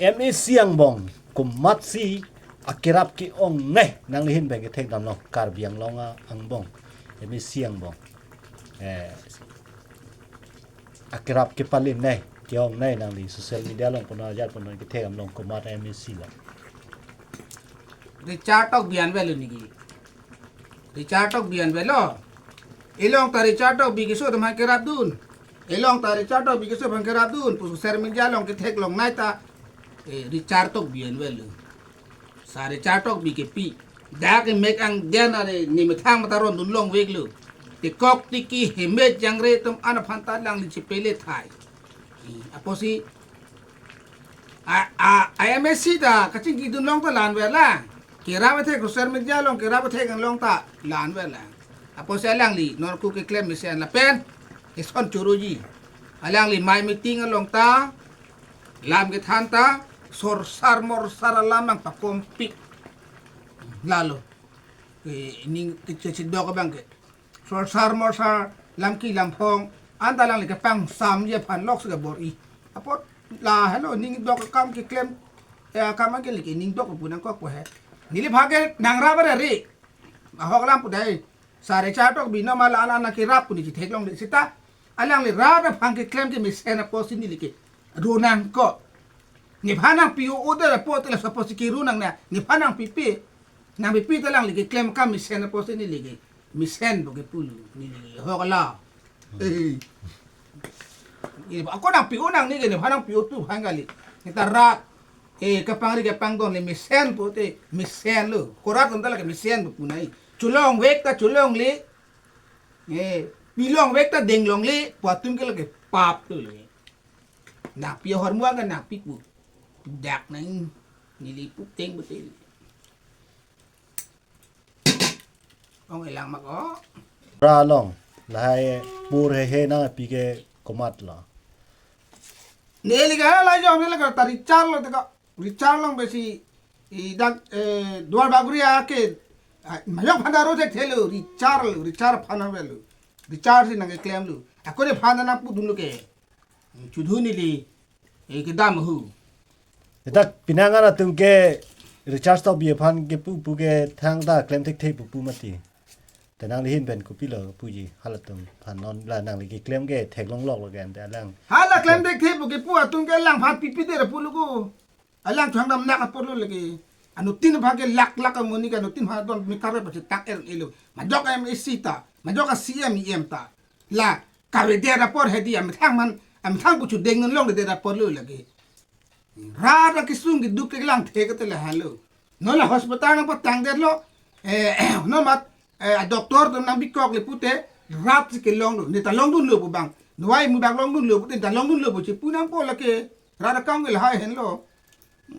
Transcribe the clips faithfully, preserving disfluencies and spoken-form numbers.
M A C angbong komatsi akerap ke-ongnei nangli ahin pen kethek damlo, Karbi Anglong a-, angbong, M A C angbong, eh, akerap kepalinei, ke-ongnei nangli social media along pon ajat pon kethek damlo, komat M A C lo? Richard Tokbi an avelo niki. Richard Tokbi an avelo. Ilong ta Richard Tokbi keso atum aphan kerapdun. Ilong ta Richard Tokbi keso aphan kerapdun pu social media along ketheklongnei ta, eh, Richard Tokbi an avelo. Sar Richard Tokbi kepi. Dak emek angden are nemethang mata rondun longveklo. Tekok tiki hemet jangre atum an aphan ta alangli chepele thai. Eh, apotsi a, a, a M A C ta kachingkidun long ta la-an avelo. Kerap kethek, social media along kerap kethek anglong ta la-an avelo. Apotsi alangli non ko keklem mesen lapen eson choroji. Alangli mai meeting along ta, lam kethan ta, sorsar morsar alam nangpakompik. Lalo. Eh, ning kechechedok abang ke. Sorsar morsar, lamki lamphong, anta alangli kepangsamji aphan lok si kebor-i. Apot lahelo, ning dok akam keklem, eh, akam ke liki ning dok pu nangkok pu he. Neli phage nangrap arere. Ahok alam pu dei. Sar Richard Tokbi no ma la-an an akerap pu ne chitheklongle seta, alangli rat aphan keklem kemesen apotsi neli keru nangkok. Nephan nangpi-o-o det apot laso apotsi keru nangne. Nephan nangpipe. Nangpipe ta alangli keklem akam mesen apotsi neli ke mesen pu kepulo, neli ahok alam. Eh. Ako nangpi-o nangne ke, nephan nangpi-o atum aphan kali. Neta rat, eh, kepangri kepangdon le mesen pute mesenlo. Ko rat atum ta lake mesen pu punai. Cholongvek ta cholongle. Eh, pilongvek ta denglongle pu atum ke lake pap lo le. Nangpi ahormu ke nangpi pu. Dak nang neli puteng betul. Ong elang mak o. Ra long, lahai pur hehe nangpi ke komat lo? Neli ke la jong neli ke ta Richard lo teka. Richard Longbesi, i dak, eh, Duar Bagori ake, ah, mayok aphan ta ro thekthelo, Richard lo, Richard aphan avelo. Richard si nangkeklemlo. Ako nephan ta nangpudunlo ke. Chudhu neli, eh, kedam hu. Itak pinangan atum ke Richard Tokbi aphan kepu pu ke thangta klem thekthe pu pu mati. Te nangli ahin pen kopilo puji halatum aphan, non la nangli keklem ke theklong lok lo ke ante alang. Hala klem thekthe pu kepu atum ke alangphan pipi det pulo ko. Alang thang dam nak apor lo lagi. Anuttin aphan ke lak lak amonit ke anuttin aphan don mi karve pachetak er elo. Majok M A C ta, majok a C M E M ta. La kavedet apor hedi amethang man, amethang pu chudeng non longledet apor lo lagi. Rat akesung keduk ke langthe ke te lahelo. Non la hospital nangpatangdetlo. Eh, non mat, eh, a doctor atum nangbikokle pute rat si kelonglo. Neta longdunlo pu abang. Nowai mu abang longdunlo pute neta longdunlo pu chepu nangpo lake. Rat akam ke lahai henlo.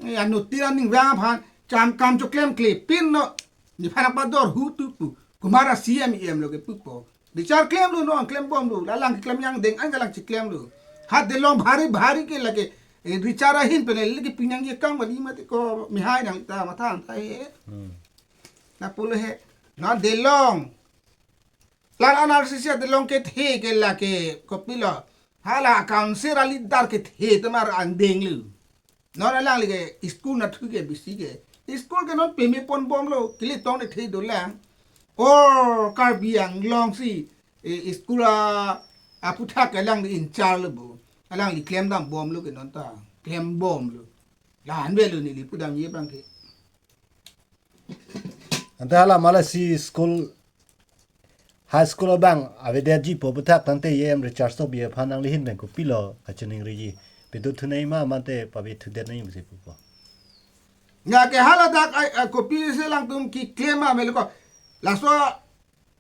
Eh, anuttin aning vang aphan cham kam choklemkle pin no. Nephan nangpador hu tu pu. Komat a C M E M lo kepupo. Richard klemlo, non klembomlo. La alang keklem angdeng an ke alang chiklemlo. Ha Delong bhari bhari ke lake, eh, Richard ahin pen lake pinang ye kang bali mati ko mihai nang ta matha ta he. Hmm. Lapulo he. Non Delong. La-an R C C Delong kethe ke lake kopilo. Hala council a leader kethe tomar angdeng lo. Non alangli ke school nathu ke bisi ke. School ke non peme ponbomlo, kili tong ne thei dolang. Or Karbi Anglong si, eh, school a, aputhak ke alangli in charge lo bo. Alangli klem dambomlo ke non ta. Klembomlo. La-an avelo neli pudamji abang ke. Ante hala mala si school, high school abang avedetji pu aputhak tangte E M Richard Tokbi aphan nangli ahin pen kopilo kachiningriji? Pidut thunei ma mate pavi thudet nai masi pupo. Nya ke hala dak ai, ai, kopi se alangtum keklem ma melo ko. Laso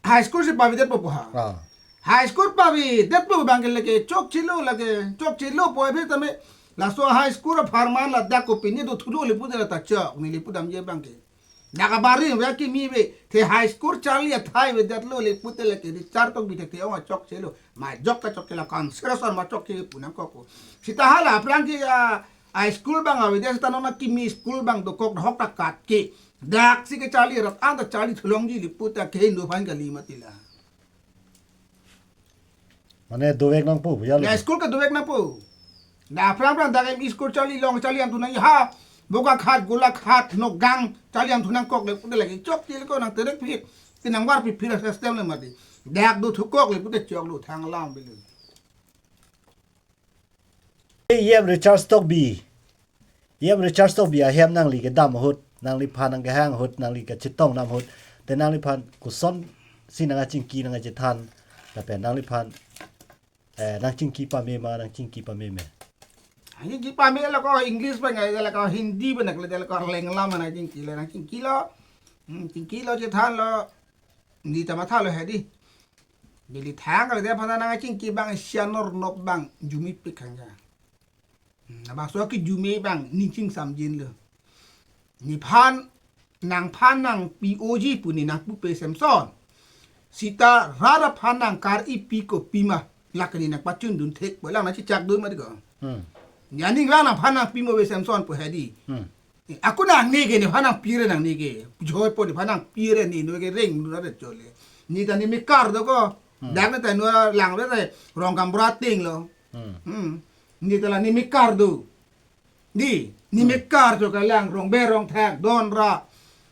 high school si pavidetpo pu ha. Ah. High school pavidetpo abang ke lake chokchelo lake, chokchelo pu aphi tame laso high school apharman ladak kopine dothulo le pute la ta chok neli pudamji abang ke. Dak abari ve kimi ve, the high school charli athai avedetlo le pute lake Richard Tokbi thekthe ong achokchelo. Majok kachokche la consideration machokche pu nangkok ko. Seta hala aphrang ke, ah, high school abang avedet seta non akimi school abang dokok dohok ta kat ke. Dak si ke charli rat anta charli thulongji le pute ke Hindu aphan kali mati la. Mane dovek nangpo, ya lo. Ya school ke dovek nangpo. Dak aphrang aphrang dak M E school charli, long charli an thu nang ha. Bokakhat, Golaghat, Nagaon charli an thu nangkok le pute lake chokche le ko, nang terek phit. Te nangvarpi phit a-system le mati. Dak do thukok le pute choklo, thang alam pilo. E M Richard Tokbi. E M Richard Tokbi ahem nangli kedam ahut, nangliphan nangkehang ahut, nangli kachetong dam ahut, te nangliphan kosonsi nangkachingki nangkachethan, lapen nangliphan, eh, nangchingki pame ma, nangchingki pame me? Nangchingki pame lo ko English pen, lo ko Hindi pen, lo ko Arleng alam nangchingki lo, nangchingkilo. Hmm, chingkilo, chethanlo. Neli ta mathalo hedi. Neli thang kali de aphan nangkachingki abang Sianor nop abang jumepik hangja. Hmm, labangso akijumep abang ning chingsamjinlo. Nephan, nangphan nangpi-oji pu ne nangpupe Samson. Seta rat aphan nangkar-ipi kopi ma, lake ne nangpachundun thekpo, lang nangchechakdun mati ko. Hmm. Aning lang nangphan nangpi mo ave Samson pu hedi. Hmm. Ako nangne ke, nephan nangpire nangne ke. Joipo nephan nangpire, ne noi ke reng nura de chole. Ne ta ne mekar do ko. Hmm. Dak ne ta nua lang re re Rongkambra ting lo. Hmm. Hmm. Ne ta la ne mekar do. Di, ne Hmm. mekar cho kalang Rongber Rongthek don ra.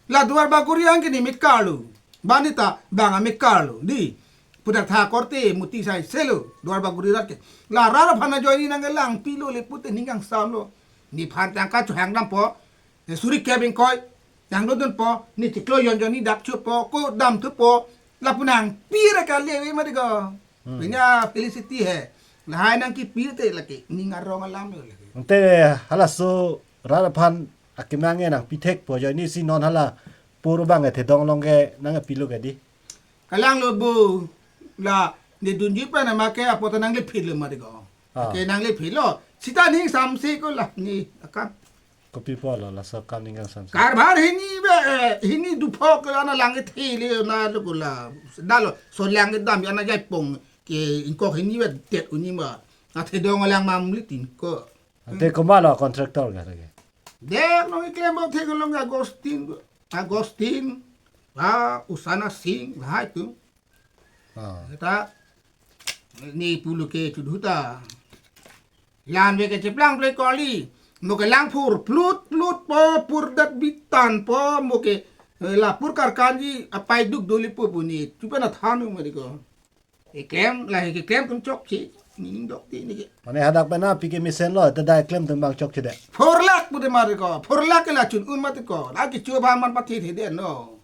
La Duar Bagori an ke ne mekar lo. Ba ne ta bang amekar lo. Di. Pudak tha korte muti sai selo Duar Bagori rat ke. La rat aphan ajoine nangkelangpilo le pute ning kangsamlo. Nephan tangka chohang dampo. Ne suri kep ingkoi. Nangdodunpo. Ne chiklo jon jon ne dak chupo. Ko dam thupo. Lapu nangpire kali ave mati ko. Hmm. Pini a-Felicity he. Lahai nangkipite lake. Ning arong alam lo lake. Ante halaso rat aphan akemang e nangpi thekpo ajoine si non hala pur abang e thedong along ke nangpilo ke di. Kalanglo bo, la ne dunji pen ama ke apot ta nanglephitlo mati ko. Ah. Ke nanglephitlo. Seta ning samse ko la ne akam. Kopi pulo laso akam ning kangsamse? Karbar hini ave, eh, hini dupho ke ana lang ithele na lo ko la. Dalo, so lang dam ya na jaipong ke ingkok hini ave det uni ma. Athedong alang mamli tin ko. Ante komatlo contractor ga lake? Dek nangkeklem bo thek along Agustin, Agustin, ba Usana Singh, lahai atum. Ah. Ta, ne pulo ke chudhuta. Lan ave ke cheplang ple kali. Mo kelang phur, plut, plut po, pur dat bitan po, mo ke, eh, la pur karkanji, apai duk doli po pu ne. Chupa na thanu mati ko. Eklem, lahai keklem atum chokche, ning dok ti ne ke. Mane hadak pen api ke mesenlo, te dak eklem atum abang chokche de. Four lakh pute mati ko, four lakh ke la chun-un mati ko. La kecho abang man pathe the de no.